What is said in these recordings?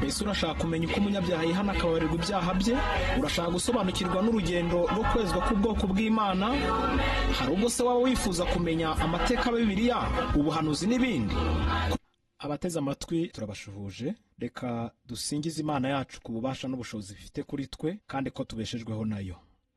Mbese urashaka kumenya uko umunyabyaha yihana akababarirwa ibyaha bye? Urashaka gusobanukirwa n'urugendo rwo kwezwa k'ubwoko bw'Imana? Hari ubwo se waba wifuza kumenya amateka ya Bibiliya, ubuhanuzi n'ibindi? Abateze amatwi turabashuhuje. Reka dusingize Imana yacu ku bubasha n'ubushobozi bifite kuri twe, kandi ko tubeshejweho nayo.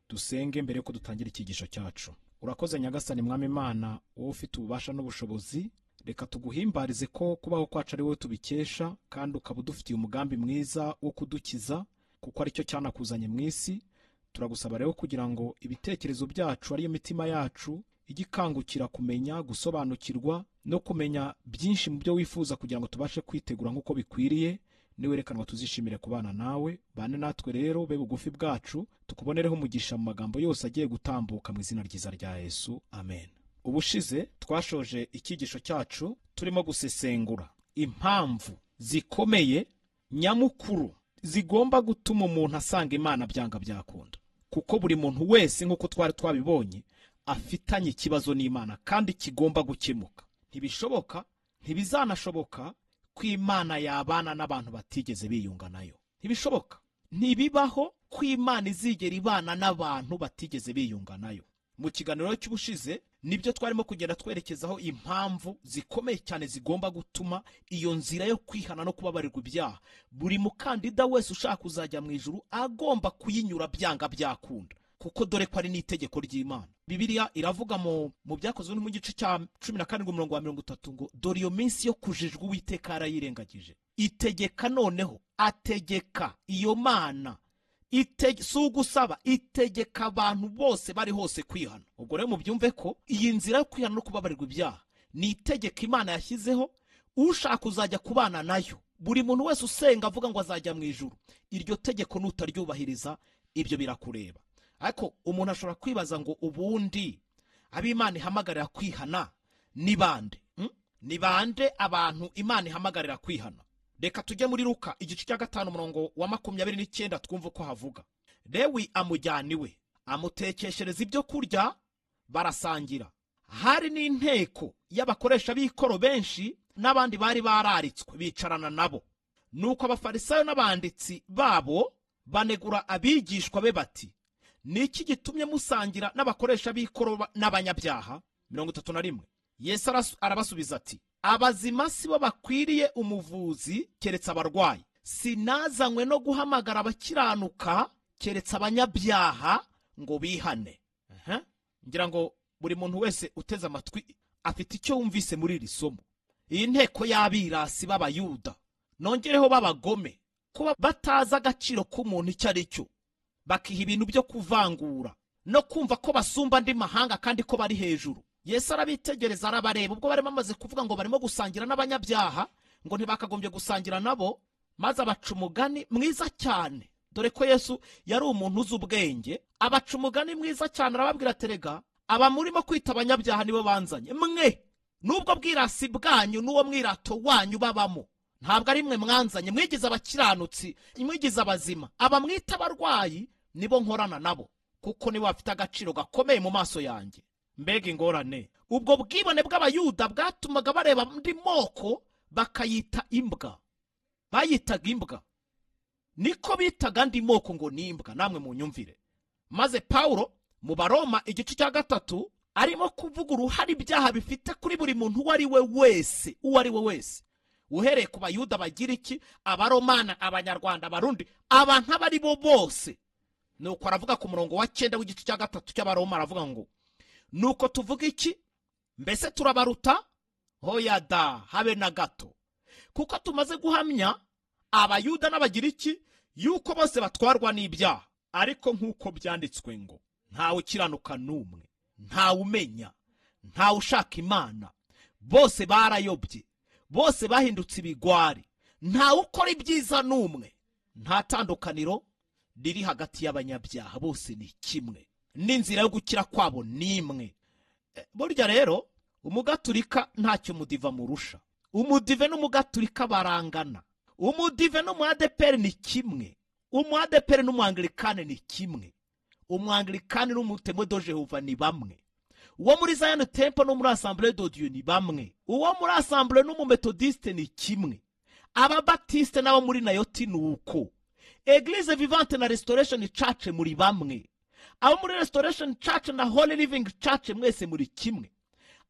Dusenge mbere yuko dutangira icyigisho cyacu. Urakoze Nyagasani Mwami Imana, wowe ufite ububasha n'ubushobozi. Reka tuguhimbarize ko kubaho kwacu ari wowe tubikesha, kandi ukaba udufitiye umugambi mwiza wo kudukiza, kuko aricyo cyanakuzanye mu isi. Turagusaba rero kugira ngo ibitekerezo byacu, ariyo mitima yacu, ijye ikangukira kumenya, gusobanukirwa no kumenya byinshi mu byo wifuza, kugira ngo tubashe kwitegura nk'uko bikwiriye. Niwerekanwa tuzishimire kubana nawe. Bane natwe rero, be bugufi bwacu, tukubonereho umugisha mu magambo yose agiye gutambuka, mu izina ryiza rya Yesu, amen. Ubushize twashoje icyigisho cyacu turimo gusesengura impamvu zikomeye nyamukuru zigomba gutuma umuntu asanga Imana byanga byakunda, kuko buri muntu wese, nk'uko twari twabibonye, afitanye ikibazo n'Imana kandi kigomba gukemuka. Ntibishoboka, ntibizanashoboka ko Imana yabana n'abantu batigeze biyunga nayo. Ntibishoboka, ntibibaho ko Imana izigera ibana n'abantu batigeze biyunga nayo. Mu kiganiro cy'ubushize nibyo twarimo kugenda twerekezaho impamvu zikomeye cyane zigomba gutuma iyo nzira yo kwihana no kubabarirwa ibyaha, buri mukandida wese ushaka kuzajya mu ijuru agomba kuyinyura byanga byakunda, kuko dore ko ari n'itegeko ry'Imana. Bibiliya iravuga mu Byakozwe no mu gice cya 17 umurongo wa 30 ngo dore iyo minsi yo kujijwa Uwiteka yarayirengagije, itegeka noneho, ategeka iyo Mana, si ugusaba, itegeka abantu bose bari hose kwihana. Ubwo rero mubyumve ko iyi nzira yo kwihana no kubabarirwa ibyaha ni itegeko Imana yashyizeho. Ushaka kuzajya kubana nayo, buri muntu wese usenga avuga ngo azajya mu ijuru, iryo tegeko nutaryubahiriza ibyo birakureba. Ariko umuntu ashobora kwibaza ngo ubundi ab'Imana ihamagarira kwihana ni bande? Ni bande abantu Imana ihamagarira kwihana? Reka tujye muri Luka igice cya 5 umurongo wa 29 twumve uko havuga. Lewi amujyana iwe, amutekeshereza ibyo kurya, barasangira. Hari n'inteko y'abakoresha b'ikoro benshi n'abandi bari bararitswe bicarana nabo. Nuko abafarisayo n'abanditsi babo banegura abigishwa be bati, niki gitumye musangira n'abakoresha b'ikoro n'abanyabyaha? 31. Yesu arabasubiza ati, abazima si bo bakwiriye umuvuzi keretse abarwayi. Sinazanywe no guhamagara abakiranuka keretse abanyabyaha ngo bihane. Ngira ngo buri muntu wese uteze amatwi afite icyo wumvise muri iri somo. Iyi nteko y'abirasi b'Abayuda, nongereho b'abagome, kuba batazi agaciro k'umuntu icyo ari cyo, bakiha ibintu byo kuvangura no kumva ko basumba andi mahanga kandi ko bari hejuru. Yesu arabitegereza, arabareba. Ubwo barimo bamaze kuvuga ngo barimo gusangira n'abanyabyaha, ngo ntibakagombye gusangira nabo, maze abaca umugani mwiza cyane. Dore ko Yesu yari umuntu uzi ubwenge, abaca umugani mwiza cyane, arababwira terega aba murimo kwita abanyabyaha nibo banzanye mwe, nubwo bwirasi bwanyu n'uwo mwirato wanyu babamo, ntabwo ari mwe mwanzanye, mwigize abakiranutsi, mwigize abazima. Aba mwita abarwayi nibo nkorana nabo, kuko nibo bafite agaciro gakomeye mu maso yanjye. Mbega ingorane! Ubwo bwibone bw'Abayuda bwatumaga bareba andi moko bakayita imbwa. Bayitaga imbwa, niko bitaga andi moko ngo ni imbwa. Namwe munyumvire. Maze Paulo mu Baroma igice cya 3 arimo kuvuga uruhare ibyaha bifite kuri buri muntu uwo ari we wese, uwo ari we wese, uhereye ku Bayuda, Abagiriki, Abaromana, Abanyarwanda, Abarundi, abantu abo ari bo bose. Nuko aravuga ku murongo wa 9 w'igice cya 3 cy'Abaroma, aravuga ngo nuko tuvuga iki? Mbese turabaruta? Hoya da, habe na gato. Kuko tumaze guhamya Abayuda n'Abagiriki yuko bose batwarwa n'ibyaha. Ariko nk'uko byanditswe ngo ntawe ukiranuka n'umwe, ntawe umenya, ntawe ushaka Imana, bose barayobye, bose bahindutse ibigwari, ntawe ukora ibyiza n'umwe. Nta tandukaniro riri hagati y'abanyabyaha, bose ni kimwe, n'inzira yo gukira kwabo ni imwe. Burya rero umugaturika ntacyo mudiva murusha. Umudive n'umugaturika barangana. Umudive n'umuadeperi ni kimwe. Umuadeperi n'umuanglikane ni kimwe. Umuanglikane n'umutemwe do Jehova ni bamwe. Uwo muri Zion Temple no muri Assemblée de Dieu ni bamwe. Uwo muri Assemblée n'umumethodiste ni kimwe. Ababatiste n'abo muri Nayoti ni uko. Eglise Vivante na Restoration Church muri bamwe. Abo muri Restoration Church na Holy Living Church mwese muri kimwe.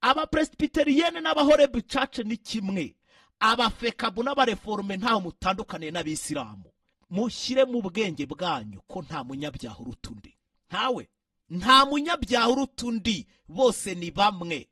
Abapresbyterienne n'Abahorebu Church ni kimwe. Abafekabu n'abareforme ntaho mutandukaniye n'abisilamu. Mushyire mu bwenge bwanyu ko nta munyabyaha uruta undi. Ntawe. Nta munyabyaha uruta undi, bose ni bamwe.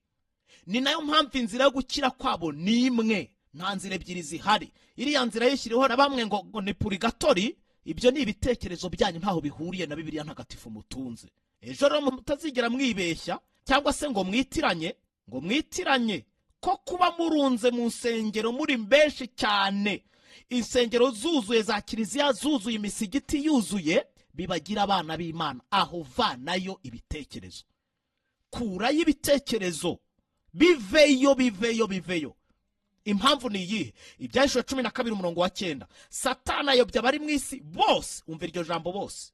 Ni nayo mpamvu inzira yo gukira kwabo ni imwe, nta nzira ebyiri zihari. Iriya nzira yishyiriweho na bamwe ngo ni purigatori, ibyo ni ibitekerezo byanyu ntaho bihuriye na Bibiliya ntagatifu mutunze. Ejo rero mutazigera mwibeshya cyangwa se ngo mwitiranye ko kuba murunze mu nsengero muri benshi cyane, insengero zuzuye za kiliziya zuzuye, imisigiti yuzuye, bibagira abana b'Imana. Aho vanayo ibitekerezo, kurayo ibitekerezo, biveyo biveyo biveyo. Impamvu ni iyihe? Ibyahishwe 12 umurongo wa 9, Satani ayobya abari mu isi bose. Umva iryo jambo bose,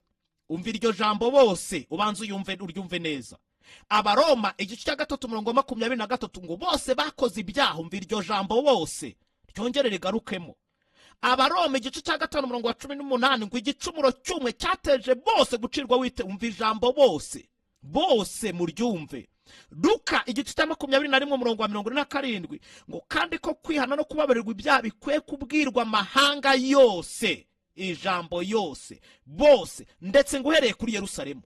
umva iryo jambo bose, ubanze uyumve uryumve neza. Abaroma igice cya 3 umurongo wa 23 ngo bose bakoze ibyaha. Umva iryo jambo bose, ryongere rigarukemo. Abaroma igice cya 5 umurongo wa 18 ngo igicumuro cy'umwe cyateje bose gucirwa wite. Umva ijambo bose, bose muryumve. Luka igice cya 21 umurongo wa 47 ngo kandi ko kwihana no kubabarirwa ibyaha bikwiye kubwirwa amahanga yose. Ijambo yose, bose, ndetse ngo uhereye kuri Yerusalemu.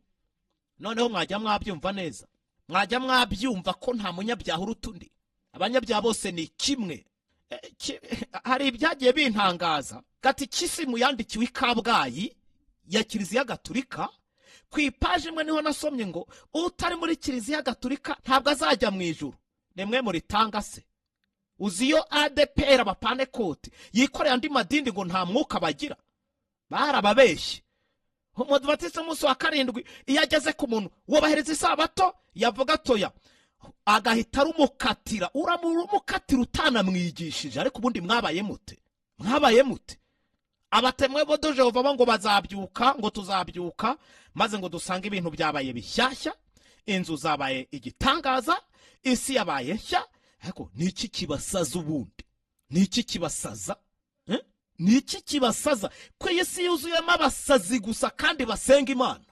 Noneho mwajya mwabyumva neza, mwajya mwabyumva ko nta munyabyaha uruta undi. Abanyabyaha bose ni kimwe. Hari ibyagiye bintangaza. Gatikisimu yandikiwe i Kabgayi ya Kiliziya Gatulika, ku ipaji imwe niho nasomye ngo utari muri Kiliziya Gatulika ntabwo azajya mu ijuru. Nimwe muritanga se? Uzi iyo ADPR abapanekote yikoreye andi madini ngo nta mwuka bagira, barababeshye. Umudivantiste umunsi wa 7 iyo ageze ku muntu wobahereza isabato yavuga toya, agahita arumukatira. Uramukatira utanamwigishije. Ariko ubundi mwabaye mute? Mwabaye mute? Abatemwe bo Jehova ngo bazabyuka, ngo tuzabyuka maze ngo dusange ibintu byabaye bishyashya, inzu zabaye igitangaza, isi yabaye nshya. Ariko niki kibasaza ubundi? Niki kibasaza? Niki kibasaza ko isi yuzuyemo abasazi gusa kandi basenga Imana?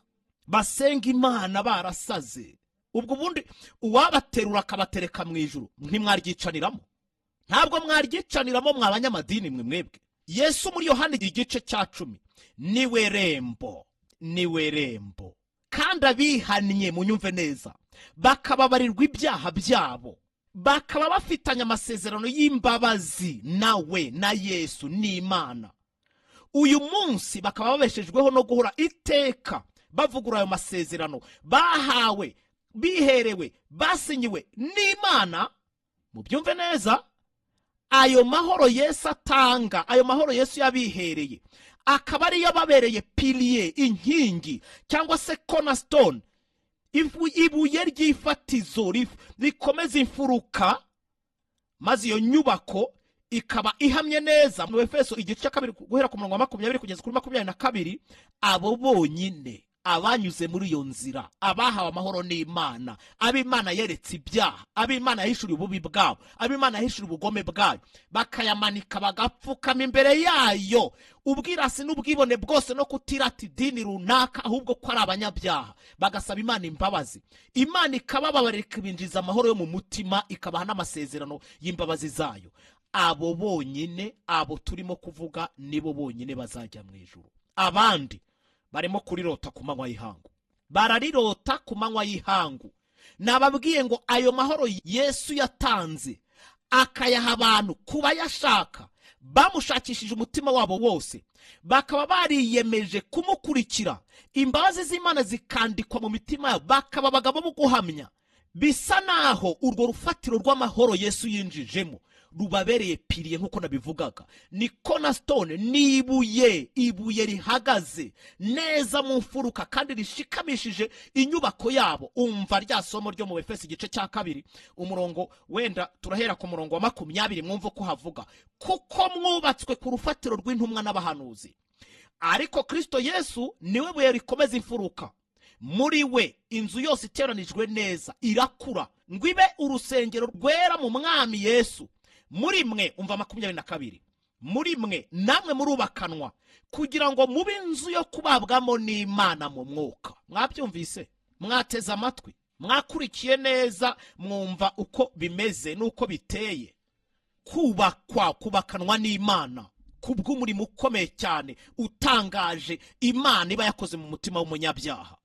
Basenga Imana barasaze. Ubwo ubundi uwabaterura akabatereka mu ijuru ntimwaryicaniramo? Ntabwo mwaryicaniramo mwa banyamadini mwe mwebwe. Yesu muri Yohana igice cya 10 niwe rembo, niwe rembo. Kandi abihannye, munyumve neza, bakababarirwa ibyaha byabo, bakaba bafitanye amasezerano y'imbabazi nawe na Yesu n'Imana. Uyu munsi bakaba babeshejweho no guhora iteka bavugura ayo masezerano bahawe, biherewe, basinyiwe n'Imana. Mubyumve neza, ayo mahoro Yesu atanga, ayo mahoro Yesu yabihereye, akaba ariyo babereye pilier, inkingi cyangwa se cornerstone, ibuye ry'ifatizo rikomeza imfuruka, maze iyo nyubako ikaba ihamye neza. Mu Efeso igice cya 2 guhera ku murongo wa 20 kugeza kuri 22, abo bonyine abanyuze muri iyo nzira, abahawe amahoro n'Imana, ab'Imana yeretse ibyaha, ab'Imana yahishuriye ububi bwabo, ab'Imana yahishuriye ubugome bwayo, bakayamanika bagapfukama imbere yayo, ubwirasi n'ubwibone bwose no kutirata idini runaka, ahubwo ko ari abanyabyaha, bagasaba Imana imbabazi, Imana ikabababarira, ikabinjiza amahoro yo mu mutima, ikabaha n'amasezerano y'imbabazi zayo. Abo bonyine, abo turimo kuvuga, nibo bonyine bazajya mu ijuru. Abandi barimo kurirota ku manywa y'ihangu, bararirota ku manywa y'ihangu. Nababwiye ngo ayo mahoro Yesu yatanze akayaha abantu kuba yashaka, bamushakishije umutima wabo wose, bakaba bariyemeje kumukurikira, imbabazi z'Imana zikandikwa mu mitima yabo, bakaba abagabo bo guhamya. Bisa naho urwo rufatiro rw'amahoro Yesu yinjijemo rubabereye pilier, nkuko nabivugaga, ni cornerstone, ni ibuye, ibuye rihagaze neza mu mfuruka kandi rishikamishije inyubako yabo. Umva rya somo ryo mu Efeso igice cya 2 umurongo, wenda turahera ku murongo wa 20, mwumva ko havuga kuko mwubatswe ku rufatiro rw'intumwa n'abahanuzi, ariko Kristo Yesu niwe buye rikomeza imfuruka, muri we inzu yose iteranijwe neza irakura ngo ibe urusengero rwera mu Mwami Yesu. Muri mwe, umva 22, Muri mwe namwe murubakanwa kugira ngo mube inzu yo kubabwamo n'Imana mu mwuka. Mwabyumvise? Mwateze amatwi, mwakurikiye neza, mwumva uko bimeze n'uko biteye. Kubakwa, kubakanwa n'Imana kubw'umurimo ukomeye cyane utangaje Imana iba yakoze mu mutima w'umunyabyaha.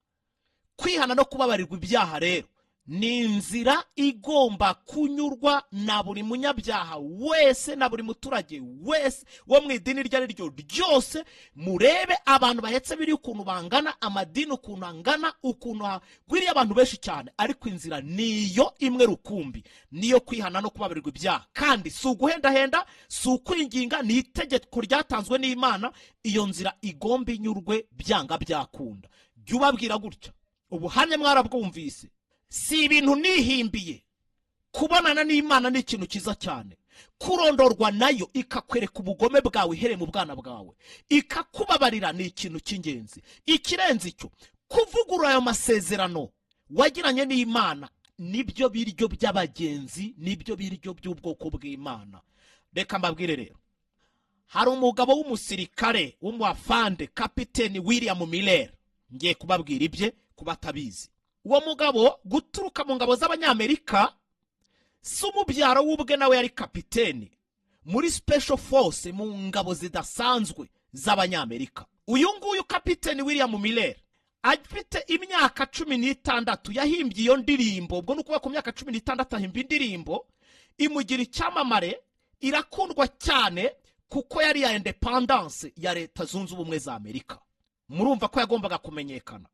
Kwihana no kubabarirwa ibyaha rero ni inzira igomba kunyurwa na buri munyabyaha wese, na buri muturage wese wo mu idini iryo ari ryo ryose. Murebe abantu bahetse biri ukuntu bangana, amadini ukuntu angana, ukuntu hagwiriye abantu benshi cyane, ariko inzira niyo imwe rukumbi, niyo kwihana no kubabarirwa ibyaha. Kandi si uguhendahenda, si ukwinginga, ni itegeko ryatanzwe n'Imana. Iyo nzira igomba inyurwe byanga byakunda. Jya ubabwira gutya, ubuhamya mwarabwumvise, si ibintu nihimbiye. Kubonana n'Imana ni ikintu cyiza cyane. Kurondorwa nayo ikakwereka ubugome bwawe ihereye mu bwana bwawe, ikakubabarira, ni ikintu cy'ingenzi. Ikirenze icyo, kuvugurura ayo masezerano wagiranye n'Imana nibyo biryo by'abagenzi, nibyo biryo by'ubwoko bw'Imana. Reka mbabwire rero, hari umugabo w'umusirikare w'umuafande, Kapiteni William Miller. Ngiye kubabwira ibye kubatabizi. Uwo mugabo guturuka mu ngabo z'Abanyamerika, si umubyaro w'ubwe, nawe yari kapiteni muri Special Force, mu ngabo zidasanzwe z'Abanyamerika. Uyu nguyu Kapiteni William Miller afite imyaka 16 yahimbye iyo ndirimbo. Ubwo ni ukuvuga ku myaka 16 ahimba indirimbo imugira icyamamare, irakundwa cyane kuko yari ya independence ya Leta Zunze Ubumwe za Amerika. Murumva ko yagombaga kumenyekana.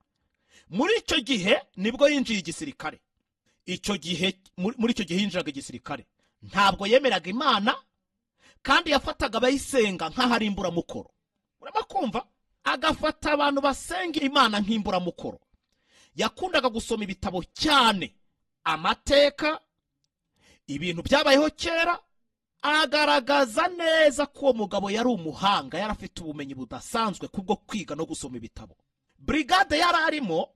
Muri icyo gihe nibwo yinjiye igisirikare. Icyo gihe, muri icyo gihe yinjiraga igisirikare, ntabwo yemeraga Imana, kandi yafataga abayisenga nk'aho ari imburamukoro. Urimo kumva? Agafata abantu basenga Imana nk'imburamukoro. Yakundaga gusoma ibitabo cyane, amateka, ibintu byabayeho kera. Agaragaza neza ko uwo mugabo yari umuhanga, yari afite ubumenyi budasanzwe kubwo kwiga no gusoma ibitabo. Brigade yari arimo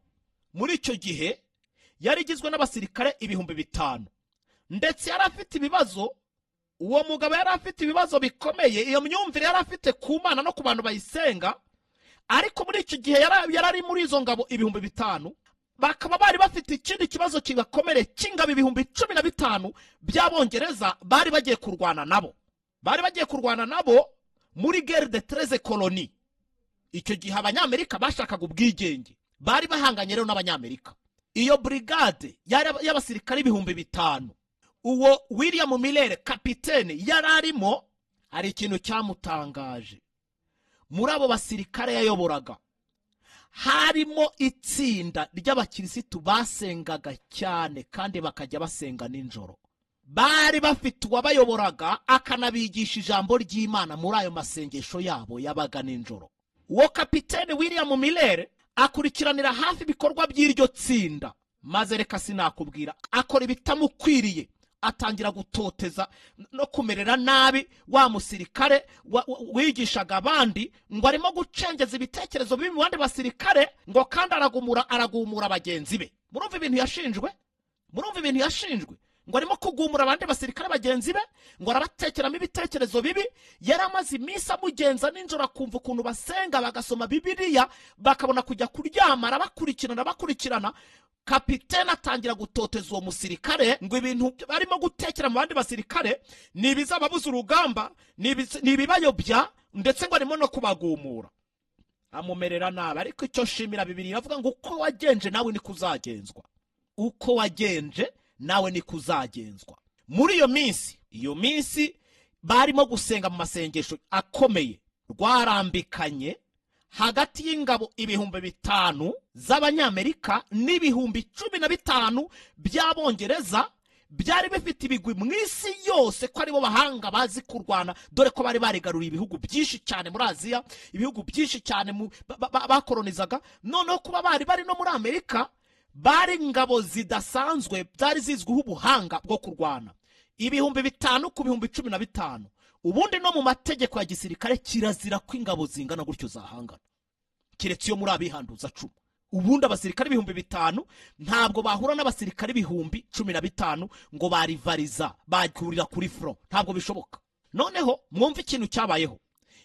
muri icyo gihe yari igizwe n'abasirikare 5000, ndetse yari afite ibibazo. Uwo mugabo yari afite ibibazo bikomeye, iyo myumvire yari afite ku Mana no ku bantu bayisenga. Ariko muri icyo gihe yari ari muri izo ngabo 5000, bakaba bari bafite ikindi kibazo kibakomere cy'ingabo 15,000 by'Abongereza bari bagiye kurwana nabo. Bari bagiye kurwana nabo muri guerre de 13 colonies. Icyo gihe Abanyamerika bashakaga ubwigenge, bari bahanganye rero n'Abanyamerika. Iyo brigade y'abasirikare 5000, uwo William Miller kapitene yari arimo, hari ikintu cyamutangaje. Muri abo basirikare yayoboraga harimo itsinda ry'abakirisitu basengaga cyane, kandi bakajya basenga nijoro. Bari bafite uwabayoboraga akanabigisha ijambo ry'Imana muri ayo masengesho yabo yabaga nijoro. Uwo Kapitene William Miller akurikiranira hafi ibikorwa by'iryo tsinda, maze reka sinakubwira, akora ibitamukwiriye, atangira gutoteza no kumerera nabi wa musirikare wigishaga abandi, ngo arimo gucengeza ibitekerezo bibi mu bandi basirikare, ngo kandi aragumura bagenzi be. Murumva ibintu yashinjwe? Murumva ibintu yashinjwe? Ngo arimo kugumura abandi basirikare bagenzi be, ngo arabatekeramo ibitekerezo bibi. Yari amaze iminsi amugenza nijoro, akumva ukuntu basenga, bagasoma Bibiliya, bakabona kujya kuryama, arabakurikirana bakurikirana. Kapitene atangira gutoteza uwo musirikare, ngo ibintu barimo gutekera mu bandi basirikare ni ibizababuza urugamba, ni ibibayobya, ndetse ngo arimo no kubagumura, amumerera nabi. Ariko icyo nshimira Bibiliya iravuga ngo uko wagenje nawe niko uzagenzwa, uko wagenje nawe niko uzagenzwa. Muri iyo minsi, iyo minsi barimo gusenga mu masengesho akomeye, rwarambikanye hagati y'ingabo 5000 z'Abanyamerika n'15,000 by'Abongereza, byari bifite ibigwi mu isi yose ko aribo bahanga bazi kurwana, dore ko bari barigaruriye ibihugu byinshi cyane muri Aziya, ibihugu byinshi cyane bakolonizaga. Noneho kuba bari bari no muri Amerika, bari ingabo zidasanzwe byari zizwiho ubuhanga bwo kurwana. 5000 ku 15,000. Ubundi no mu mategeko ya gisirikare kirazira ko ingabo zingana gutyo zahangana, keretse iyo muri abihanduza 10. Ubundi abasirikare 5000 ntabwo bahura n'abasirikare 15,000 ngo barivariza bagurira kuri front, ntabwo bishoboka. Noneho mwumve ikintu cyabayeho.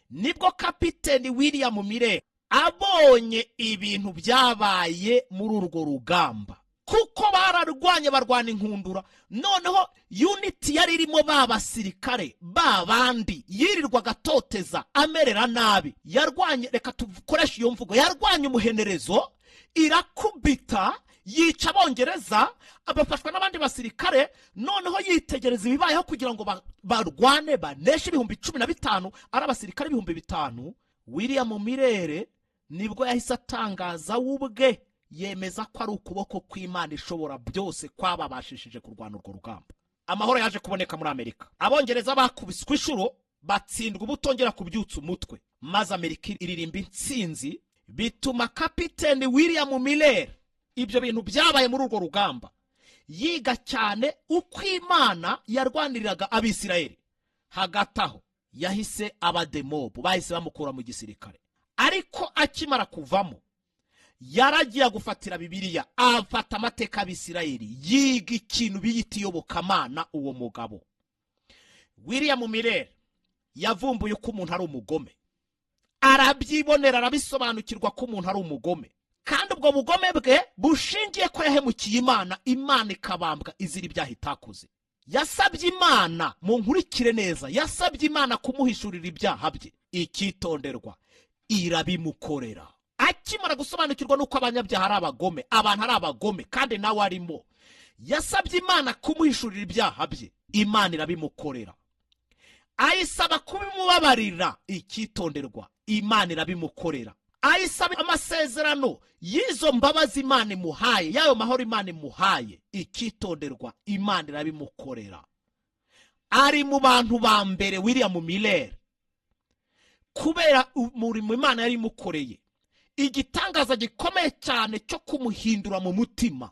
Nibwo kapiteni William Miller abonye ibintu byabaye muri urwo rugamba, kuko bararwanye barwana inkundura. Noneho unit yari irimo ba basirikare ba bandi yirirwaga atoteza amerera nabi, yarwanye, reka tukoreshe iyo mvugo, yarwanye umuhenerezo, irakubita, yica Abongereza, abafashwa n'abandi basirikare. Noneho yitegereza ibibayeho kugira ngo barwane baneshe 15,000 ari abasirikare 5,000. William Miller nibwo yahise atangaza ubwe yemeza ko ari ukuboko kw'Imana ishobora byose kwababashishije kurwana urwo rugamba. Amahoro yaje kuboneka muri Amerika. Abongereza bakubiswe inshuro, batsindwa ubutongera kubyutsa umutwe, maze Amerika iririmba intsinzi. Bituma kapiteni William Miller, ibyo bintu byabaye muri urwo rugamba, yiga cyane uko Imana yarwaniriraga Abisirayeli. Hagati aho yahise abademobu bahise bamukura mu gisirikare, ariko akimara kuvamo yaragiye gufatira Bibiliya, afata amateka y'Abisirayeli, yiga ikintu biyita iyobokamana. Uwo mugabo William Miller yavumbuye uko umuntu ari umugome, arabyibonera, arabisobanukirwa ko umuntu ari umugome, kandi ubwo bugome bwe bushingiye ko yahemukiye Imana, Imana ikabambwa izira ibyaha itakoze. Yasabye Imana, mu nkurikire neza, yasabye Imana kumuhishurira ibyaha bye, icyitonderwa irabimukorera. Akimara gusobanukirwa n'uko abanyabyaha ari abagome, abantu ari abagome kandi nawe arimo, yasabye Imana kumuhishurira ibyaha bye, Imana irabimukorera. Ayisaba kubimubabarira, icyitonderwa Imana irabimukorera. Ayisaba amasezerano y'izo mbabazi Imana imuhaye, y'ayo mahoro Imana imuhaye, icyitonderwa Imana irabimukorera. Ari mu bantu ba mbere William Miller, kubera umurimo Imana yari imukoreye, igitangaza gikomeye cyane cyo kumuhindura mu mutima,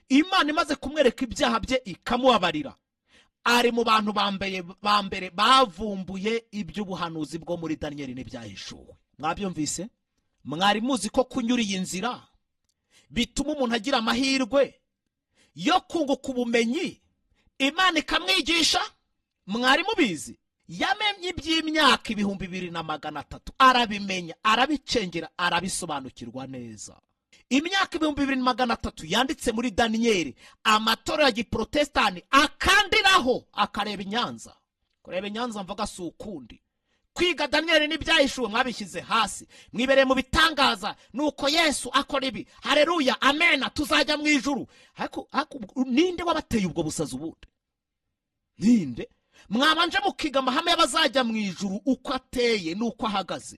Imana imaze kumwereka ibyaha bye ikamubabarira. Ari mu bantu ba mbere bavumbuye iby'ubuhanuzi bwo muri Daniel n'ibyahishuwe. Mwabyumvise? Mwari muzi ko kunyura iyi nzira bituma umuntu agira amahirwe yo kunguka ubumenyi, Imana ikamwigisha? Mwari mubizi? Yamenye iby'imyaka 2300, arabimenya, arabicengera, arabisobanukirwa neza. Imyaka 2300 yanditse muri Daniel, amatorero ya giprotestani akandiraho akareba inyanza. Kureba inyanza mvuga si ukundi. Kwiga Daniel n'ibyahishuwe mwabishyize hasi, mwibereye mu bitangaza, nuko Yesu akora ibi, haleluya, amena, tuzajya mu ijuru. Ariko ninde wabateye ubwo busazi ubundi? Ninde? Mwabanje mukiga amahame y'abazajya mu ijuru uko ateye n'uko ahagaze.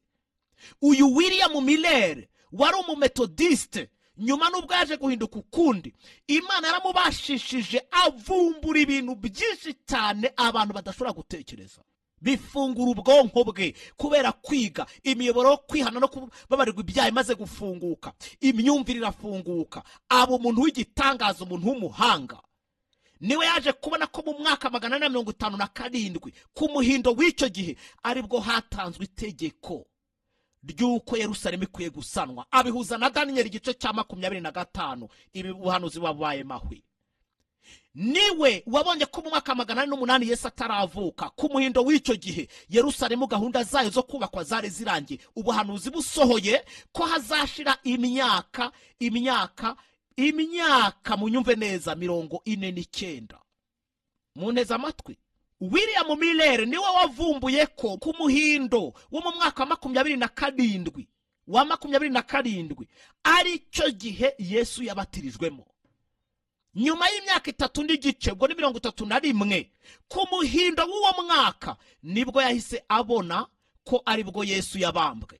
Uyu William Miller wari umumetodiste, nyuma n'ubwo yaje guhinduka ukundi, Imana yaramubashishije avumbura ibintu byinshi cyane abantu badashobora gutekereza, bifungura ubwonko bwe kubera kwiga. Imiyoboro yo kwihana no kubabarirwa ibyaha imaze gufunguka, imyumvire irafunguka, aba umuntu w'igitangaza, umuntu w'umuhanga. Niwe yaje kubona ko mu mwaka 457 ku muhindo w'icyo gihe aribwo hatanzwe itegeko ry'uko Yerusalemu ikwiye gusanwa, abihuza na Daniel igice cya 25. Ibi buhanuzi bubaye mahwi. Niwe wabonye ko mu mwaka 408 Yesu ataravuka, ku muhindo w'icyo gihe Yerusalemu gahunda zayo zo kubakwa zari zirangiye, ubuhanuzi busohoye ko hazashira imyaka imyaka imyaka, munyumve neza, 49. Munteze amatwi. William Miller niwe wavumbuye ko ku muhindo wo mu mwaka wa 27 wa 27 aricyo gihe Yesu yabatirijwemo. Nyuma y'imyaka 3.5, ubwo ni 31, ku muhindo w'uwo mwaka nibwo yahise abona ko aribwo Yesu yabambwe.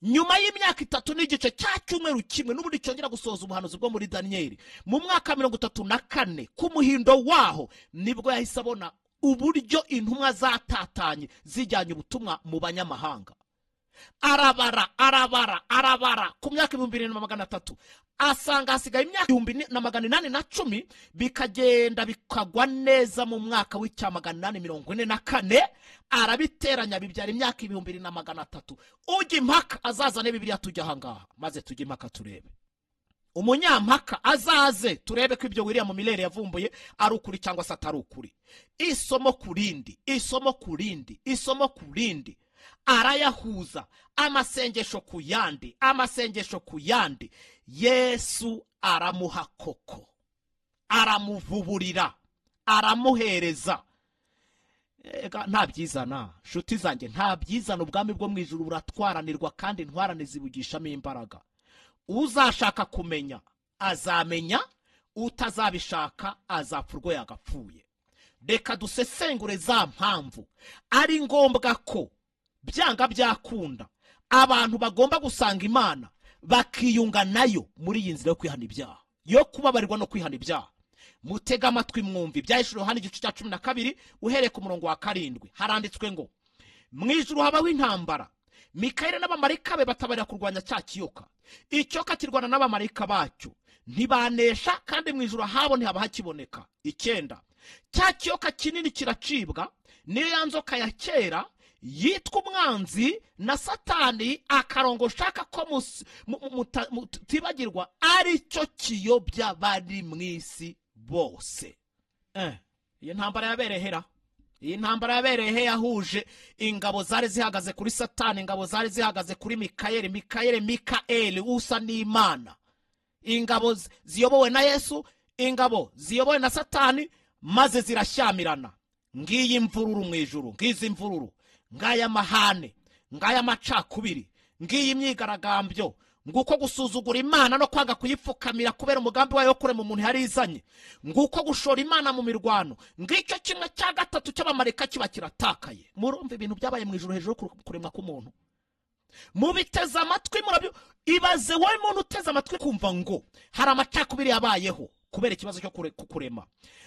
Nyuma y'imyaka 3.5 cya cyumweru kimwe n'ubundi cyongera gusohoza ubuhanuzi bwo muri Daniel, mu mwaka 34 ku muhindo waho nibwo yahise abona uburyo intumwa zatatanye zijyanye ubutumwa mu banyamahanga. Arabara arabara arabara ku myaka 2300 asanga hasigaye imyaka 1810, bikagenda bikagwa neza mu mwaka w'1844, arabiteranya bibyara imyaka 2300. Ujya impaka azazane Bibiliya tujya ahangaha, maze tujye impaka turebe. Umunyampaka azaze turebe ko ibyo William Miller yavumbuye ari ukuri cyangwa se atari ukuri. Isomo ku rindi, isomo ku rindi, isomo ku rindi, arayahuza, amasengesho ku yandi, amasengesho ku yandi. Yesu aramuha koko, aramuvuburira, aramuhereza. Nta byizana nshuti zanjye, nta byizana. Ubwami bwo mu ijuru buratwaranirwa kandi intwarane zibugishamo imbaraga. Uzashaka kumenya azamenya, utazabishaka azapfa urwo yagapfuye. Reka dusesengure za mpamvu ari ngombwa ko byanga byakunda abantu bagomba gusanga Imana bakiyunga nayo muri iyi nzira yo kwihana ibyaha, yo kubabarirwa no kwihana ibyaha. Mutega amatwi mwumvi Ibyahishuriwe Yohana igice cya 12 uhereye ku murongo wa 7. Haranditswe ngo mu ijuru habaho intambara, Mikayeli n'abamarayika be batabarira kurwanya cya kiyoka. Icyoka kirwana n'abamarayika bacyo ntibanesha, kandi mu ijuru habo ntihaba hakiboneka. 9 Cya kiyoka kinini kiracibwa, niyo ya nzoka ya kera yitwa umwanzi na Satani, akarongo shaka ko mutibagirwa, ari cyo kiyobya bari mu isi bose. Iyi ntambara yabereye hera, iyi ntambara yabereye he? Yahuje ingabo zari zihagaze kuri Satani, ingabo zari zihagaze kuri Mikayeli, Mikayeli, Mikaeli usa n'Imana, ingabo ziyobowe na Yesu, ingabo ziyobowe na Satani, maze zirashyamirana. Ngiyi imvururu mu ijuru, ngizi imvururu, ngaya mahane, ngaya macakubiri, ngiyi imyigaragambyo, nguko gusuzugura Imana no kwanga kuyipfukamira kubera umugambi wayo wo kurema umuntu yarizanye, nguko gushora Imana mu mirwano, ngicyo kimwe cya gatatu cy'abamarayika kiba kiratakaye. Murumva ibintu byabaye mu ijuru hejuru kuremwa k'umuntu. Mubiteze amatwi, murabyo ibaze wowe muntu uteze amatwi kumva ngo hari amacakubiri yabayeho kubera ikibazo cyo kukurema,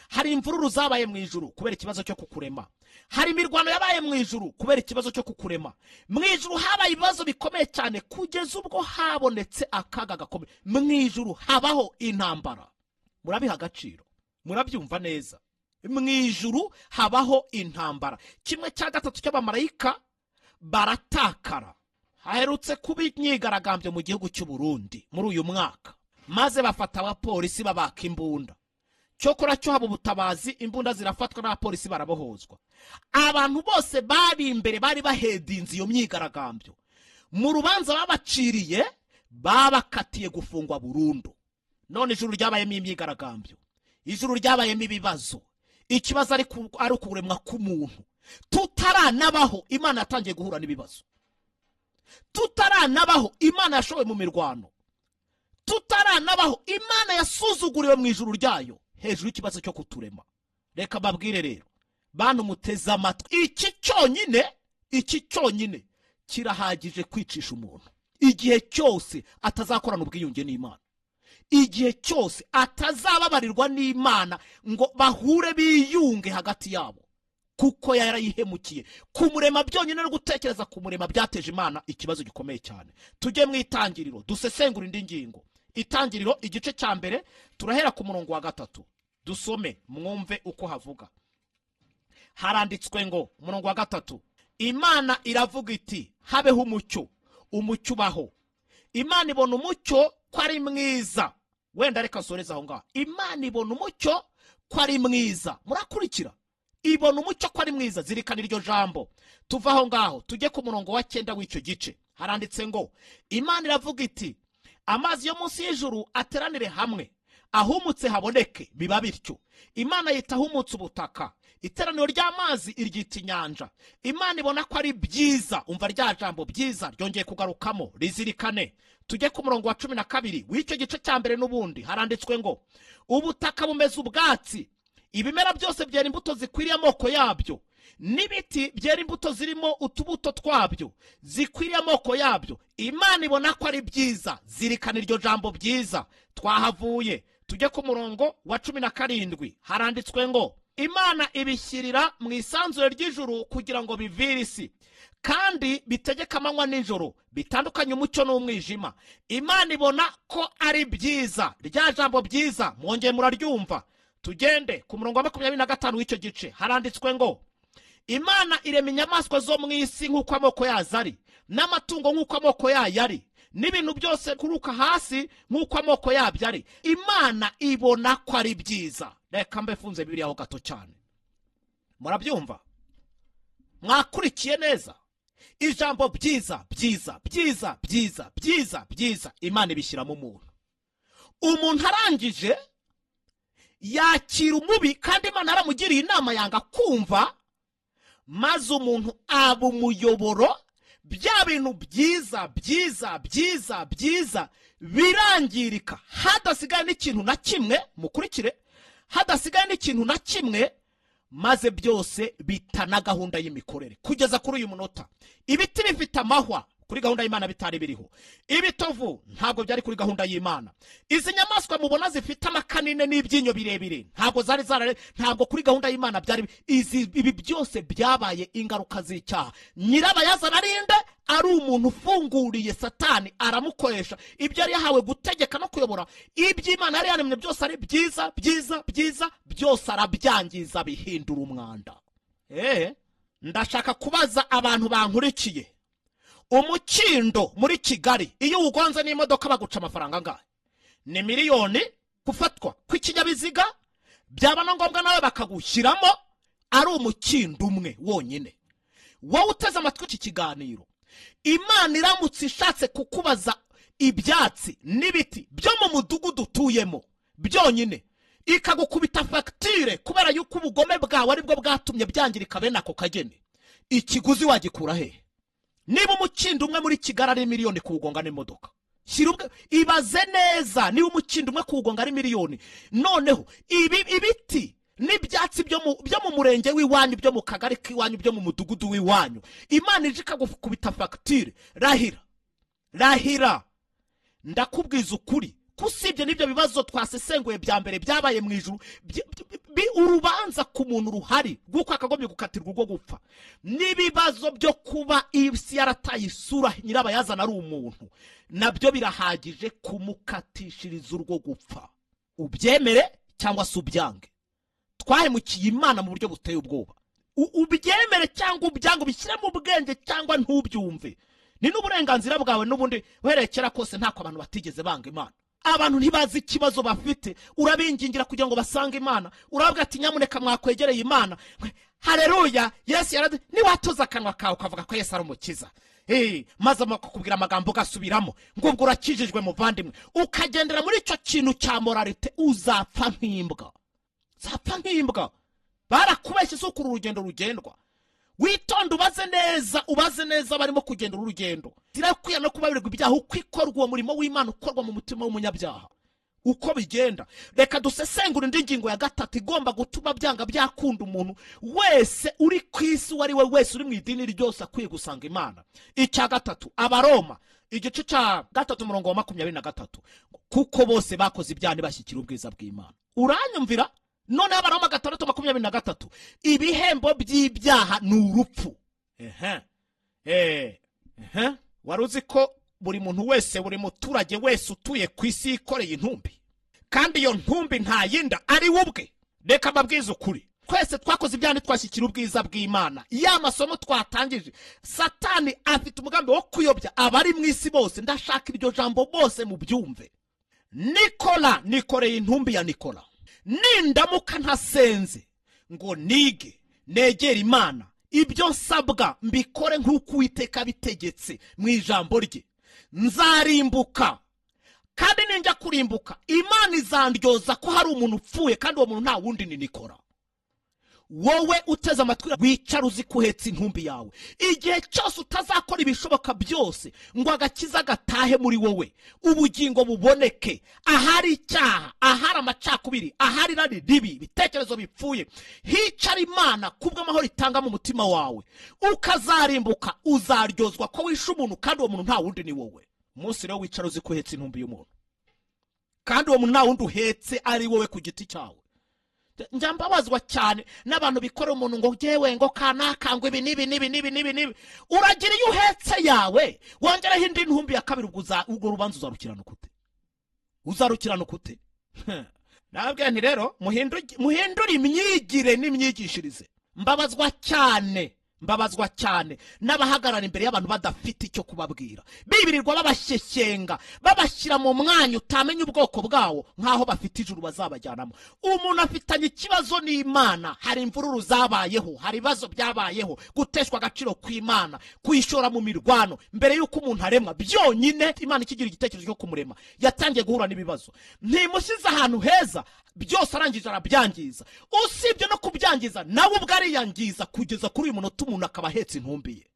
hari imvururu zabaye mu ijuru kubera ikibazo cyo kukurema, hari imirwano yabaye mu ijuru kubera ikibazo cyo kukurema. Mu ijuru habaye ibibazo bikomeye cyane kugeza ubwo habonetse akaga gakomeye. Mu ijuru habaho intambara. Murabiha agaciro, murabyumva neza. Mu ijuru habaho intambara. Kimwe cya gatatu cy'abamarayika baratakara. Haherutse kuba imyigaragambyo mu gihugu cy'u Burundi muri uyu mwaka, maze bafata abapolisi babaka imbunda. Cyokora cyo haba ubutabazi, imbunda zirafatwa n'abapolisi barabohozwa. Abantu bose bari imbere bari bahedinze iyo myigaragambyo, mu rubanza babaciriye babakatiye gufungwa burundu. None ijuru ryabayemo imyigaragambyo, ijuru ryabayemo ibibazo. Ikibazo ari ukuremwa k'umuntu. Tutaranabaho Imana yatangiye guhura n'ibibazo, tutaranabaho Imana yashowe mu mirwano, tutaranabaho Imana yasuzuguriwe mu ijuru ryayo hejuru y'ikibazo cyo kuturema. Reka babwire rero bantu muteze amatwi, iki cyonyine, iki cyonyine kirahagije kwicisha umuntu igihe cyose atazakorana ubwiyunge n'Imana, igihe cyose atazababarirwa n'Imana ngo bahure biyunge hagati yabo, kuko yarayihemukiye. Kumurema byonyine no gutekereza kumurema byateje Imana ikibazo gikomeye cyane. Tujye mu itangiriro dusesengura indi ngingo. Itangiriro igice cya 1 turahera ku murongo wa 3, dusome mwumve uko havuga. Haranditswe ngo umurongo wa 3, Imana iravuga iti habeho umucyo, umucyo ubaho. Imana ibona umucyo ko ari mwiza. Wenda reka nsoreze aho ngaho. Imana ibona umucyo ko ari mwiza. Murakurikira? Ibona umucyo ko ari mwiza. Zirikana iryo jambo. Tuva aho ngaho tujye ku murongo wa 9 w'icyo gice. Haranditse ngo Imana iravuga iti amazi yo munsi y'ijuru ateranire hamwe, ahumutse haboneke. Biba bityo. Imana yita ahumutse ubutaka, iteraniro ry'amazi iryita inyanja. Imana ibona ko ari byiza. Umva rya jambo byiza ryongeye kugarukamo, rizirikane. Tujye ku murongo wa 12 w'icyo gice cya 1 n'ubundi. Haranditswe ngo ubutaka bumeze ubwatsi, ibimera byose byera imbuto zikwiriye amoko yabyo, n'ibiti byera imbuto zirimo utubuto twabyo zikwiriye amoko yabyo. Imana ibona ko ari byiza. Zirikana iryo jambo byiza. Twahavuye tujye ku murongo wa 17. Haranditswe ngo Imana ibishyirira mu isanzure ry'ijuru kugira ngo bivire isi, kandi bitegeka amanywa n'ijoro, bitandukanye umucyo n'umwijima. Imana ibona ko ari byiza. Rya jambo byiza mwongeye muraryumva. Tugende ku murongo wa 25 w'icyo gice. Haranditswe ngo Imana irema inyamaswa zo mu isi nk'uko amoko yazo ari, n'amatungo nk'uko amoko yayo ari, N'ibintu byose kuruka hasi nk'uko amoko yabyo ari. Imana ibona ko ari byiza. Reka mbe mfunze Bibiliya aho gato cyane. Murabyumva? Mwakurikiye neza? Ijambo byiza byiza byiza byiza byiza byiza, Imana ibishyiramo umuntu. Umuntu arangije yakira umubi, kandi Imana yaramugiriye inama yanga kumva, maze umuntu aba umuyoboro. Bya bintu byiza byiza byiza byiza birangirika, hadasigaye n'ikintu na kimwe. Mukurikire, hadasigaye n'ikintu na kimwe, maze byose bitana gahunda y'imikorere kugeza kuri uyu munota. Ibiti bifite amahwa kuri gahunda y'Imana bitari biriho. Ibitovu ntabwo byari kuri gahunda y'Imana. Izi nyamaswa mubona zifite amakanine n'ibyinyo birebire ntabwo zari zarare, ntabwo kuri gahunda y'Imana byari. Ibi byose byabaye ingaruka z'icyaha. Nyirabayazana arinde ari umuntu ufunguriye Satani, aramukoresha ibyo yari yahawe gutegeka no kuyobora. Iby'Imana yari yaremye byose ari byiza byiza byiza, byose arabyangiza bihindura umwanda. Ndashaka kubaza abantu bankurikiye, umukindo muri Kigali iyo ugonze n'imodoka baguca amafaranga angahe? Ni miliyoni. Gufatwa kw'ikinyabiziga byaba na ngombwa nawe bakagushyiramo, ari umukindo umwe wonyine. Wowe uteze amatwi iki kiganiro, Imana iramutse ishatse kukubaza ibyatsi n'ibiti byo mu mudugudu utuyemo byonyine, ikagukubita fagitire kubera yuko ubugome bwawe aribwo bwatumye byangirika bene ako kageni, ikiguzi wagikura hehe? Niba umukindo umwe muri Kigali ari miliyoni kuwugonga n'imodoka, ibaze neza, niba umukindo umwe kuwugonga ari miliyoni, noneho ibiti n'ibyatsi byo mu murenge w'iwanyu, byo mu kagari k'iwanyu, byo mu mudugudu w'iwanyu, Imana ije ikagukubita fagitire, rahira rahira, ndakubwiza ukuri, kusibye n'ibyo bibazo twasesenguye bya mbere byabaye mu ijuru, urubanza ku muntu ruhari rw'uko akagombye gukatirwa urwo gupfa, n'ibibazo byo kuba isi yarataye isura nyirabayazana ari umuntu, nabyo birahagije kumukatishiriza urwo gupfa. Ubyemere cyangwa se ubyange, twahemukiye Imana mu buryo buteye ubwoba. Ubyemere cyangwa ubyange, ubishyire mu bwenge cyangwa ntubyumve, ni n'uburenganzira bwawe. N'ubundi uhereye kera kose ntako abantu batigeze banga Imana. Abantu ntibazi ikibazo bafite, urabingingira kugira ngo basange Imana, urababwira ati nyamuneka mwakwegereye Imana. Haleluya, Yesu yarade, niwatoza akanwa kawe ukavuga ko Yesu ari umukiza, maze akakubwira amagambo ugasubiramo ngo ubwo urakijijwe muvandimwe, ukagendera muri icyo kintu cya moralite, uzapfa nk'imbwa. Uzapfa nk'imbwa. Barakubeshye, si ukuri urugendo rugendwa. Witonde, ubaze neza, ubaze neza barimo kugenda urugendo. Zirakwiye no kubabarirwa ibyaha uko ikorwa uwo murimo w'Imana ukorwa mu mutima w'umunyabyaha uko bigenda. Reka dusesengure indi ngingo ya gatatu igomba gutuma byanga byakunda umuntu wese uri ku isi, uwo ari we wese uri mu idini ryose akwiye gusanga Imana. Icya gatatu, Abaroma igice cya 3 umurongo wa 23, kuko bose bakoze ibyaha ntibashyikira ubwiza bw'Imana. Uranyumvira? None Abaroma 6:23, ibihembo by'ibyaha ni urupfu. Wari uzi ko buri muntu wese, buri muturage wese utuye ku isi yikoreye intumbi, kandi iyo ntumbi nta yinda ari we ubwe? Reka mbabwize ukuri, twese twakoze ibyaha ntitwashyikira ubwiza bw'Imana. Ya masomo twatangije, Satani afite umugambi wo kuyobya abari mu isi bose. Ndashaka iryo jambo bose mubyumve. Nikola, nikoreye intumbi ya Nikola. Nindamuka ntasenze ngo nige negere Imana, ibyo nsabwa mbikore nk'uko Uwiteka bitegetse mu ijambo rye, nzarimbuka. Kandi ninjya kurimbuka, Imana izandyoza ko hari umuntu upfuye, kandi uwo muntu nta wundi ni Nikola. Wowe uteze amatwi, wicara uzi ko uhetse intumbi yawe. Igihe cyose utazakora ibishoboka byose ngo agakiza gatahe muri wowe, ubugingo buboneke, ahari icyaha, ahari amacakubiri, ahari irari ribi, ibitekerezo bipfuye, hicara Imana kubw'amahoro itanga mu mutima wawe, ukazarimbuka, uzaryozwa ko wishe umuntu, kandi uwo muntu nta wundi ni wowe. Umunsi rero wicara uzi ko uhetse intumbi y'umuntu, kandi uwo muntu nta wundi uhetse ari wowe ku giti cyawe. Njya mbabazwa cyane n'abantu bikora umuntu ngo yewe ngo kanaka ngo ibi n'ibi n'ibi n'ibi n'ibi n'ibi. Uragira iyo uhetse yawe wongeraho indi ntumbi ya kabiri, ubwo rubanza uzarukirana ukute? Uzarukirana ukute? Nababwira nti rero muhindure imyigire n'imyigishirize. Mbabazwa cyane, Mbabazwa cyane n'abahagarara imbere y'abantu badafite icyo kubabwira, bibirirwa babashyeshyenga, babashyira mu mwanya utamenya ubwoko bwawo, nk'aho bafite ijuru bazabajyanamo. Umuntu afitanye ikibazo n'Imana, hari imvururu zabayeho, hari ibibazo byabayeho, guteshwa agaciro kw'Imana, kuyishora mu mirwano mbere y'uko umuntu aremwa. Byonyine Imana ikigira igitekerezo cyo kumurema yatangiye guhura n'ibibazo. Ntimushyize ahantu heza, byose arangije arabyangiza. Usibye no kubyangiza, nawe ubwo ariyangiza kugeza kuri uyu munota umuntu akaba ahetse intumbi ye.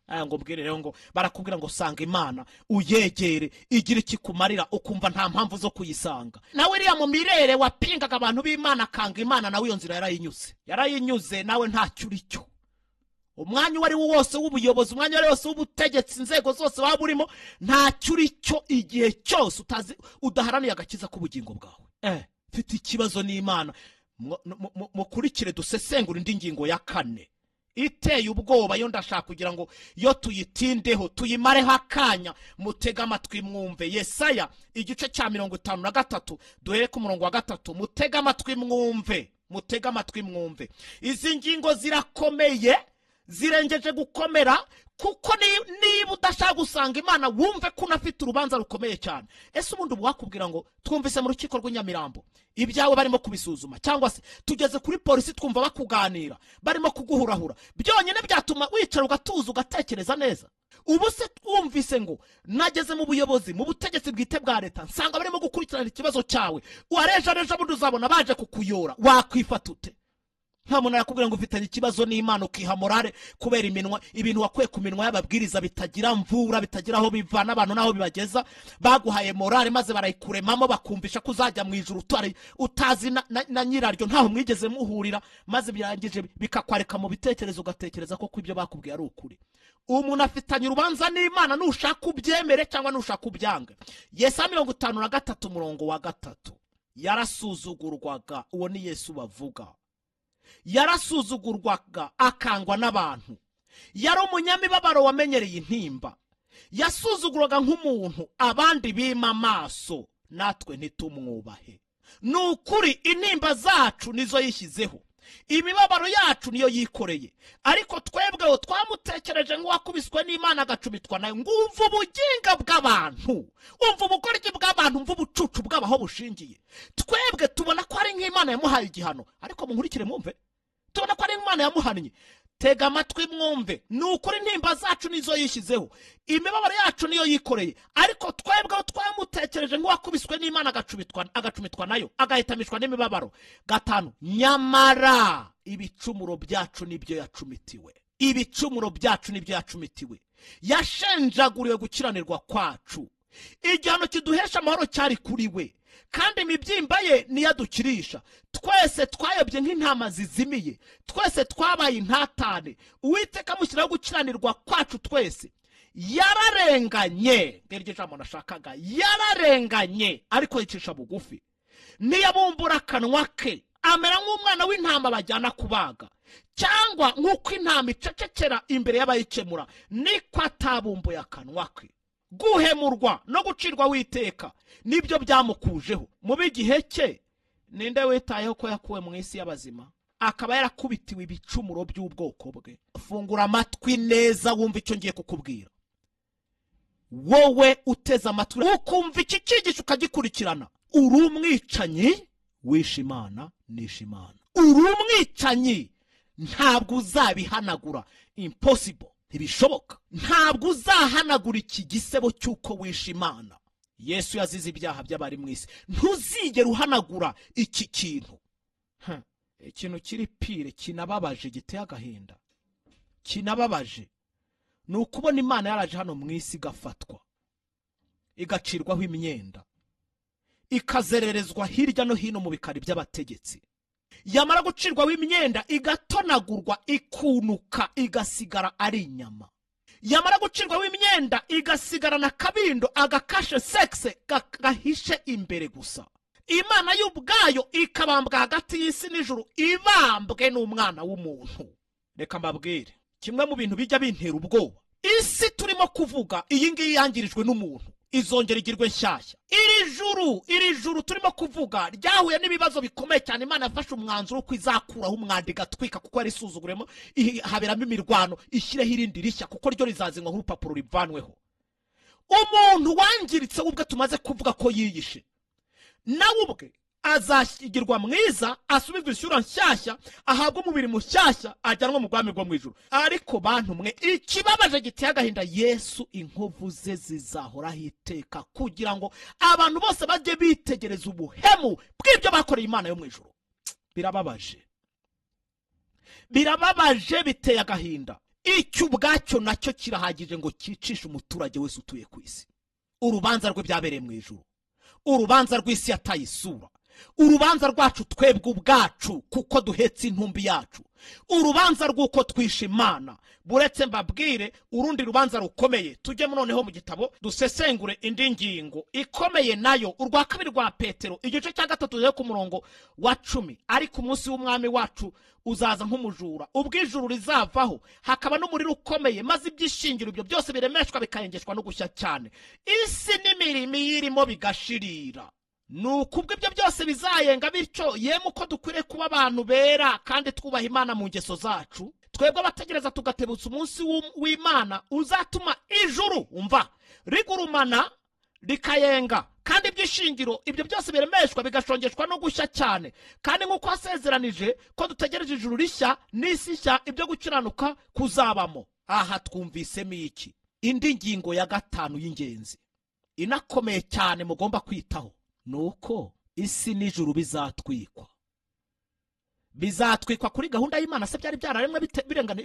Aya ngo mbwire rero ngo barakubwira ngo sanga Imana, uyegere, igira ikikumarira, ukumva nta mpamvu zo kuyisanga. Nawe iriya mu mirere wapingaga abantu b'Imana akanga Imana, nawe iyo nzira yarayinyuze, yarayinyuze, nawe ntacyo uri cyo. Umwanya uwo ari wo wose w'ubuyobozi, umwanya uwo ari wo wose w'ubutegetsi, inzego zose waba urimo, ntacyo uri cyo igihe cyose utazi, udaharaniye agakiza k'ubugingo bwawe. Mfite ikibazo n'Imana. Mukurikire dusesengura indi ngingo ya kane iteye ubwoba, yo ndashaka kugira ngo yo tuyitindeho, tuyimareho akanya, mutege amatwi mwumve. Yesaya igice cya 53, duhere ku murongo wa 3, mutege amatwi mwumve, mutege amatwi mwumve. Izi ngingo zirakomeye, zirengeje gukomera, kuko niba udashaka gusanga Imana wumve ko unafite urubanza rukomeye cyane. Ese ubundi wakubwira ngo twumvise mu rukiko rw'Inyamirambo ibyawe barimo kubisuzuma, cyangwa se tugeze kuri polisi twumva bakuganira barimo kuguhurahura, byonyine byatuma wicara ugatuza ugatekereza neza. Ubu se twumvise ngo nageze mu buyobozi, mu butegetsi bwite bwa leta, nsanga barimo gukurikirana ikibazo cyawe, warejareja bundi uzabona baje kukuyora, wakwifata ute? Nta muntu yakubwira ngo ufitanye ikibazo n'Imana ukiha morale kubera iminwa, ibintu wakwiye ku minwa y'ababwiriza bitagira mvura, bitagira aho biva n'abantu naho bibageza. Baguhaye morale maze barayikuremamo, bakumvisha ko uzajya mu ijuru utazi na nyiraryo, ntaho mwigeze muhurira, maze birangije bikakwareka mu bitekerezo, ugatekereza ko ibyo bakubwiye ari ukuri. Umuntu afitanye urubanza n'Imana, nushaka ubyemere cyangwa nushaka ubyange. Yesaya 53 umurongo wa 3, yarasuzugurwaga, uwo ni Yesu bavuga. Yarasuzugurwaga akangwa n'abantu, yari umunyamibabaro wamenyereye intimba, yasuzugurwaga nk'umuntu abandi bima amaso, natwe ntitumwubahe. Ni ukuri intimba zacu nizo yishyizeho, imibabaro yacu niyo yikoreye, ariko twebweho twamutekereje nk'uwakubiswe n'Imana agacumitwa nayo. Ngumva ubuginga bw'abantu, umva ubugoryi bw'abantu, umva ubucucu bw'abaho bushingiye. Twebwe tubona ko ari nk'Imana yamuhaye igihano, ariko munkurikire mwumve, tubona ko ari Imana yamuhannye. Tega amatwi mwumve, ni ukuri intimba zacu nizo yishyizeho, imibabaro yacu niyo yikoreye, ariko twebweho twamutekereje nk'uwakubiswe n'Imana agacumitwa nayo, agahitamishwa n'imibabaro. 5, nyamara ibicumuro byacu nibyo yacumitiwe, ibicumuro byacu nibyo yacumitiwe, yashenjaguriwe gukiranirwa kwacu, igihano kiduhesha amahoro cyari kuri we, kandi imibyimba ye niyadukirisha. Twese twayobye nk'intama zizimiye, twese twabaye intatane, Uwiteka amushyiraho gukiranirwa kwacu twese. Yararenganye, ngiryo jambo nashakaga, yararenganye, ariko yicisha bugufi, ntiyabumbura akanwa ke, amera nk'umwana w'intama bajyana kubaga, cyangwa nk'uko intama icecekera imbere y'abayikemura, niko atabumbuye akanwa ke. Guhemurwa no gucirwa witeka nibyo byamukujeho. Mu bigihe cye ninde witayeho ko yakuwe mu isi y'abazima, akaba yarakubitiwe ibicumuro by'ubwoko bwe? Fungura amatwi neza wumva icyo ngiye kukubwira. Wowe uteze amatwi ukumva iki cyigisho ukagikurikirana, uri umwicanyi wishe Imana, nishe Imana. Uri umwicanyi, ntabwo uzabihanagura, impossible, ntibishoboka. Ntabwo uzahanagura iki gisebo cy'uko wishe Imana. Yesu yazize ibyaha by'abari mu isi, ntuzigera uhanagura iki kintu. Ikintu kiri pire kinababaje, giteye agahinda, kinababaje, ni ukubona Imana yaraje hano mu isi igafatwa, igacirwaho imyenda, ikazererezwa hirya no hino mu bikari by'abategetsi. Yamara gucirwaho imyenda igatonagurwa, ikunuka, igasigara ari inyama. Yamara gucirwaho imyenda igasigarana kabindo, agakashe sexe gahishe imbere gusa. Imana y'ubwayo ikabambwa hagati y'isi n'ijuru, ibambwe n'umwana w'umuntu. Reka mbabwire kimwe mu bintu bijya bintera ubwoba. Isi turimo kuvuga iyi ngiyi yangirijwe n'umuntu. Izongera igirwe nshyashya. Iri juru turimo kuvuga ryahuye n'ibibazo bikomeye cyane. Imana yafashe umwanzuro ko izakuraho umwanda igatwika, kuko yari isuzuguremo, haberamo imirwano, ishyireho irindi rishya, kuko ryo rizazinwa nk'urupapuro rivanweho. Umuntu wangiritse ubwe tumaze kuvuga ko yiyishe, nawe ubwe azashyigirwa mwiza, asubizwe isura nshyashya, ahabwe umubiri mushyashya, ajyanwe mu bwami bwo mu ijuru. Ariko bantu mwe, ikibabaje giteye agahinda, Yesu inkovu ze zizahoraho iteka, kugira ngo abantu bose bajye bitegereza ubuhemu bw'ibyo bakoreye Imana yo mu ijuru. Birababaje, birababaje, biteye agahinda. Icyo ubwacyo nacyo kirahagije ngo cyicishe umuturage wese utuye ku isi. Urubanza rwe byabereye mu ijuru, urubanza rw'isi yataye isura, urubanza rwacu twebwe ubwacu kuko duhetse intumbi yacu, urubanza rw'uko twishe Imana. Buretse mbabwire urundi rubanza rukomeye. Tujye noneho mu gitabo dusesengure indi ngingo ikomeye nayo, urwa kabiri rwa Petero igice cya 3 tujye ku murongo wa 10. Ariko umunsi w'umwami wacu uzaza nk'umujura, ubwo ijuru rizavaho hakaba n'umuriro ukomeye, maze ibyishingiro ibyo byose biremeshwa bikayengeshwa no gushya cyane, isi n'imirimo iyirimo bigashirira. Nuko ubwo ibyo byose bizayenga bityo, yemwe uko dukwiriye kuba abantu bera kandi twubaha Imana mu ngeso zacu, twebwe abategereza tugatebutsa umunsi w'Imana uzatuma ijuru umva rigurumana rikayenga, kandi ibyishingiro ibyo byose biremeshwa bigashongeshwa no gushya cyane. Kandi nk'uko wasezeranije ko dutegereje ijuru rishya n'isi nshya, ibyo gukiranuka kuzabamo. Aha twumvisemo iki? Indi ngingo ya 5 y'ingenzi inakomeye cyane mugomba kwitaho, nuko isi n'ijuru bizatwikwa. Bizatwikwa kuri gahunda y'Imana. Se byari byararemwe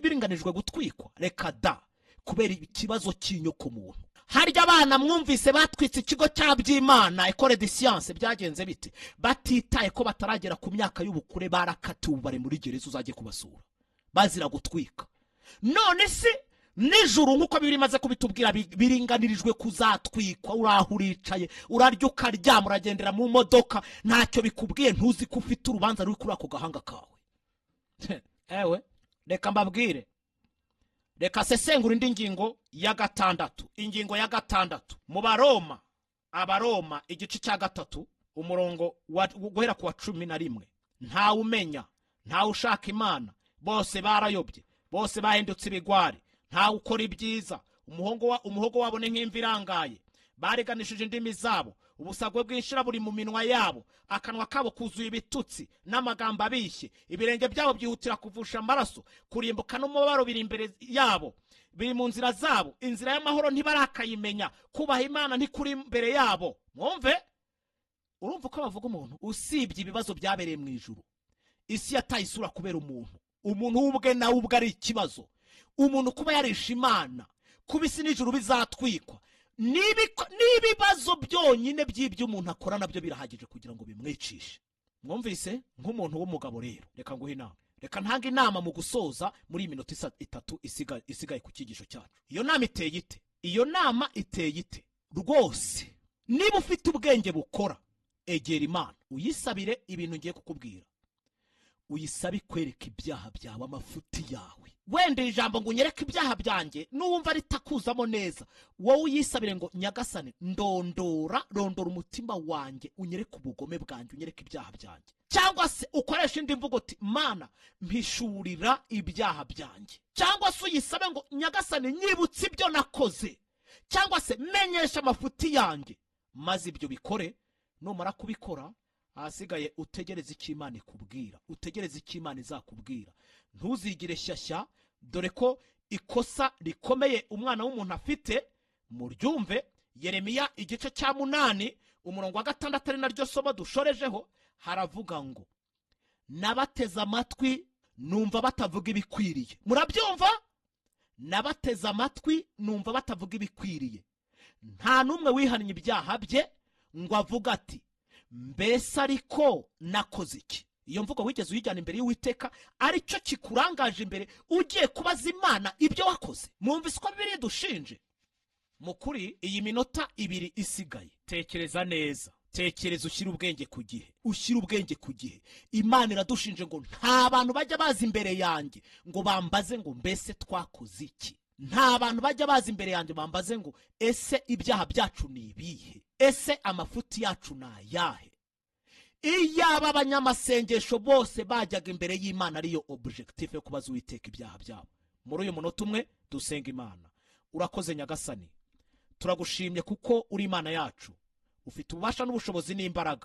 biringanijwe gutwikwa? Reka da, kubera ikibazo cy'inyoko muntu. Harya abana mwumvise batwitse ikigo cy'aby'Imana, Ecole de Science, byagenze bite? Batitaye ko bataragera ku myaka y'ubukure, barakatiwe bari muri gereza, uzajye kubasura bazira gutwika. None se nijuru nkuko bibiri maze kubitubwira biringanirijwe kuzatwikwa. Uraho uricaye, urarya ukaryama, uragendera mu modoka, ntacyo bikubwiye, ntuzi ko ufite urubanza ruri kuri ako gahanga kawe. Ewe reka mbabwire, reka sesengura indi ngingo ya 6. Ingingo ya 6 mu Baroma, Abaroma igice cya 3 umurongo guhera ku wa 11. Ntawe umenya, ntawe ushaka Imana, bose barayobye, bose bahindutse ibigwari, ntawe ukora ibyiza, umuhogo wabo ni nk'imvi irangaye, bareganishije indimi zabo, ubusagwe bw'inshira buri mu minwa yabo, akanwa kabo kuzuye ibitutsi n'amagambo abishye, ibirenge byabo byihutira kuvusha amaraso, kurimbuka n'umubabaro biri imbere yabo, biri mu nzira zabo, inzira y'amahoro ntibarakayimenya, kubaha Imana ntikuri imbere yabo. Mwumve, urumva uko bavuga umuntu usibye ibibazo byabereye mu ijuru. Isi yataye isura kubera umuntu. Umuntu ubwe nawe ubwe ari ikibazo. Umuntu kuba yarisha Imana, kuba isi n'ijuru bizatwikwa, n'ibibazo byonyine by'ibyo umuntu akora nabyo birahagije kugira ngo bimwicishe. Mwumvise nk'umuntu w'umugabo rero, reka nguhe inama, reka ntange inama mu gusoza muri iyi minota 3 isigaye ku cyigisho cyacu. Iyo nama iteye ite? Iyo nama iteye ite? Rwose niba ufite ubwenge bukora, egera Imana uyisabire ibintu ngiye kukubwira, uyisabe ikwereka ibyaha byawe, amafuti yawe. Wenda ijambo ngo unyereke ibyaha byanjye nuwumva ritakuzamo neza, wowe uyisabire ngo Nyagasane ndondora, rondora umutima wanjye, unyereke ubugome bwanjye, unyereke ibyaha byanjye. Cyangwa se ukoresha indi mvugo uti Mana mpishurira ibyaha byanjye. Cyangwa se uyisabe ngo Nyagasane nyibutse ibyo nakoze, cyangwa se menyesha amafuti yanjye. Maze ibyo bikore. Numara kubikora, ahasigaye utegereze icyo Imana ikubwira, utegereze icyo Imana izakubwira. Ntuzigire shyashya, dore ko ikosa rikomeye umwana w'umuntu afite, muryumve. Yeremiya igice cya 8 umurongo wa 6 ari naryo somo dushorejeho, haravuga ngo nabateze amatwi numva batavuga ibikwiriye. Murabyumva? Nabateze amatwi numva batavuga ibikwiriye. Nta n'umwe wihannye ibyaha bye ngo avuga ati mbese ariko nakoze iki? Iyo mvugo wigeze uyijyana imbere y'Uwiteka, aricyo kikurangaje imbere ugiye kubaza Imana ibyo wakoze? Mwumvise ko Bibiliya idushinje? Mukuri iyi minota 2 isigaye, tekereza neza, tekereza, ushyire ubwenge ku gihe, ushyire ubwenge ku gihe. Imana iradushinje ngo nta bantu bajya baza imbere yanjye ngo bambaze ngo mbese twakoze iki? Nta bantu bajya baza imbere yanjye bambaze ngo: "Ese ibyaha byacu ni ibihe? Ese amafuti yacu ni ayahe?" Iyaba abanyamasengesho bose bajyaga imbere y'Imana ariyo objectif yo kubaza Uwiteka ibyaha byabo. Muri uyu munota umwe dusenga Imana. Urakoze Nyagasani, turagushimye kuko uri Imana yacu, ufite ububasha n'ubushobozi n'imbaraga.